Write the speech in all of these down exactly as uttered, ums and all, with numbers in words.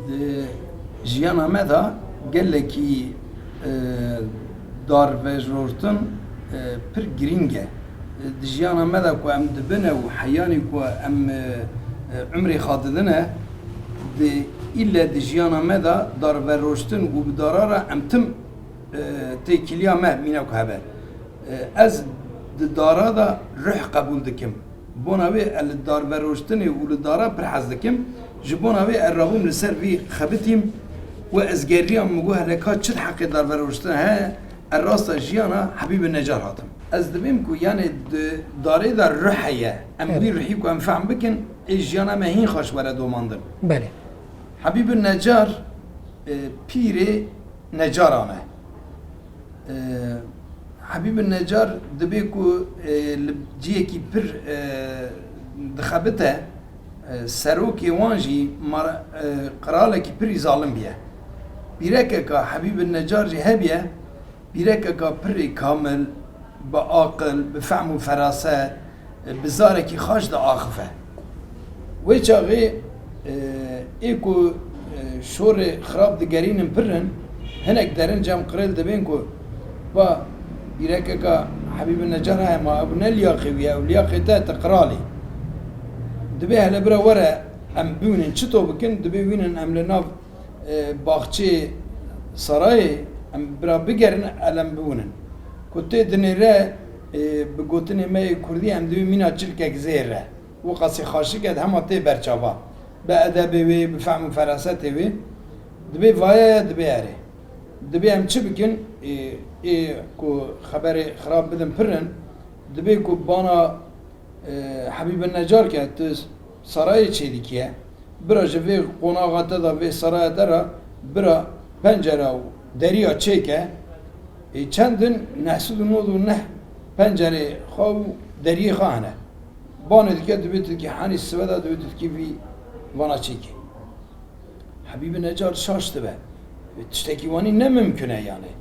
Di jiyana me de gelekî, e, darveroştin, e, pir girîng e. E, di jiyana me de ku em dibine û heyanî ku em, e, e, umrê xwe didine, di îlle di jiyana me de darveroştin û bi dara re em tim, e, têkiliya me mîna ku hebe. E, ez di dara de ruh qebûl dikim. Bona wê ez li darveroştinê û li dara pir hez dikim. Ji bona wê ez rabûm li ser vî xebitîm û ez geriyam, min got, hele ka çi di heqê darveroştinê heye, ez rasta jiyana Hebîbin Necar hatim. Ez dibêm ku, yanê, di darê de ruh heye. Em Evet. Wî ruhî ku em fehm bikin, ê jiyana me hîn xweş were domandin. Belê. Hebîbin Necar, e, pîrê Necaran e. E, Hebîbin Necar dibê ku, e, li ciyekî pir, e, dixebite, e, serokê wan jî mar-, e, qiralekî pirî zalim biye. Pîrekeka Hebîbin Necar jî hebiye, pîrekeka pirî kamil, bi aqil, bi fehm û feraset, bi zarekî xaş diaxife. Wê çaxê, e, ê ku, e, şorê xirab digerînin pir in, hinek derin cem qirêl dibên ku, ba, pîrekeka Hebîbin Necar heye, ma ew ne liyaqê wî ye, ew liyaqê te, te qiralî. Dibê hele bira were em biwînin, çito bikin, dibê wînin em li nav e, baxçê sarayê em bira bigerin, elem biwinin. Ku tê dinêre, e, bi gotinê me yê kurdî em dibê mîna çilkek zêr e. Wiqasî xaşik e, hema tê berçava. Bi edebê wê, bi fehm û ferasetê wê. Dibê vaye, dibê erê. Dibê em çi bikin? E, ê ku xeberê xirab bidin pir in. Dibê ku bana, e, Hebîbin Necar ke tu sarayê çêdikî ye. Bira ji vê qonaxa te de, vê saraya te re, bira pencere û deriya çêke, ê, çendin neh sed û nod û neh pencerê xwe û deriyê xwe hene. Banê dike, dibê tu dikî henî sibe de, dibê tu dikî vî vana çêkê. Hebîbin Necar şaş dibe. Tiştekî wanî ne mimkun e yanî.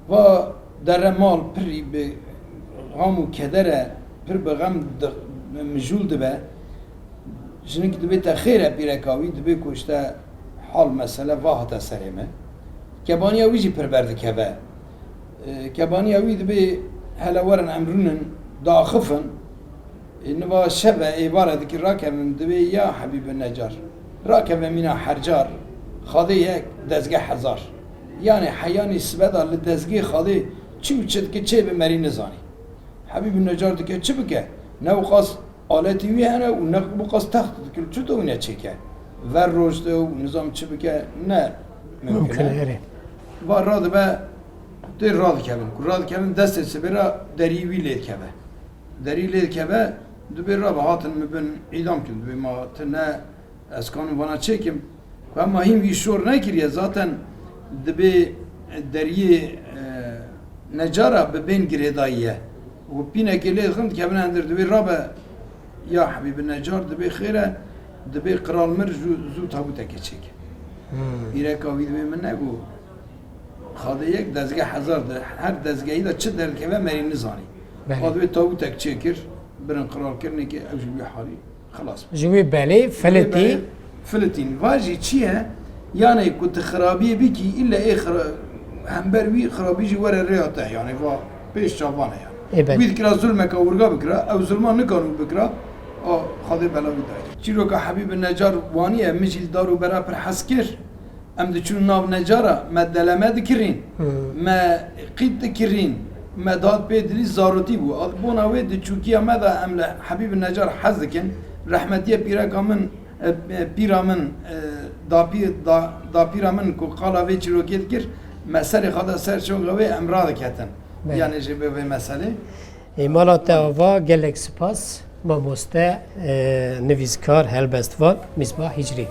Va dere mal pirî bi xam û keder e, pir bi xem di-, mijûl dibe. Jinik dibê te xêr e pîreka wî, dibê ku işte hal mesele va hate serê me. Kebaniya wî jî pir berdikeve. E, kebaniya wî dibê hele werin em rûnin, diaxifin. Ê, niva şev e, êvar e dikî rakevin, dibê ya Hebîbin Necar. Rakeve mîna hercar, Xadê yek, dezgeh hezar. Yanî heyanî sibe de li dezgehê Xadê çi û çi dike çê bi merî nizanî. Hebîbin Necar dike çi bike? Ne wiqas aletî wî hene û ne wiqas text dikil. Çi dewîne çêke? Ver roj de û nizam çi bike? Ne mimkun e. Mimkun e, erê. Va radibe tê radikevin. Ku radikevin destê sibê re derî wî lê dikeve. Derî lê dikeve, dibê rabe hatin min bin îdam kirin. Dibê ma ti ne ez kanim vana çêkim. Ku hema hîn wî şor nekiriye, zaten dibê deriyê, e, Necara bi bên girêdayî ye. Û pînekê lê dixin dikevin endir, dibê rabe ya Hebîbin Necar, dibê xêr e, dibê qral mir zû, zû tabûteke çêke. Hmm. Pîreka wî dibê min negot. Xadê yek dezgeh hezar de, her dezgehî de çi derdikeve merî nizanî. Belê. Xwe dibê tawûtek çêkir, birin qiralkirinê ke ew ji wî halî xilas bû. Ji wî belê filitî. Filitîn. Va jî çi ye? Yanê ku tu xirabiyê bikî, îlle ê xira-, hember wî xirabî jî were rêya te. Yanê va pêş çavan e yanê. Ê belê. Wî dikira zulmeka wirga bikira, ew zulma nikanû bikira, a Xadê bela wî dayê. Çîroka Hebîbin Necar wanî ye, min jî li dar û bera pir hez kir. Em diçûn nav Necara, me deleme dikirîn, Hmm. me qît dikirîn, me dad pê dilî zarotî bû. Ad bona wê di çûkiya me de em li Hebîbin Necar hez dikin. Rehmetiye pîreka min, e, e, pîra min, e, dapî-, da-, dapîra min ku qala vê çîrokê dikir, me serê xwe de ser şonga wê em radiketin. Belê. Yanê jê bi vê meselê. Ê, mala te ava, gelek spas, mamoste, e, nivîskar, helbestvan, Misbah Hicrî.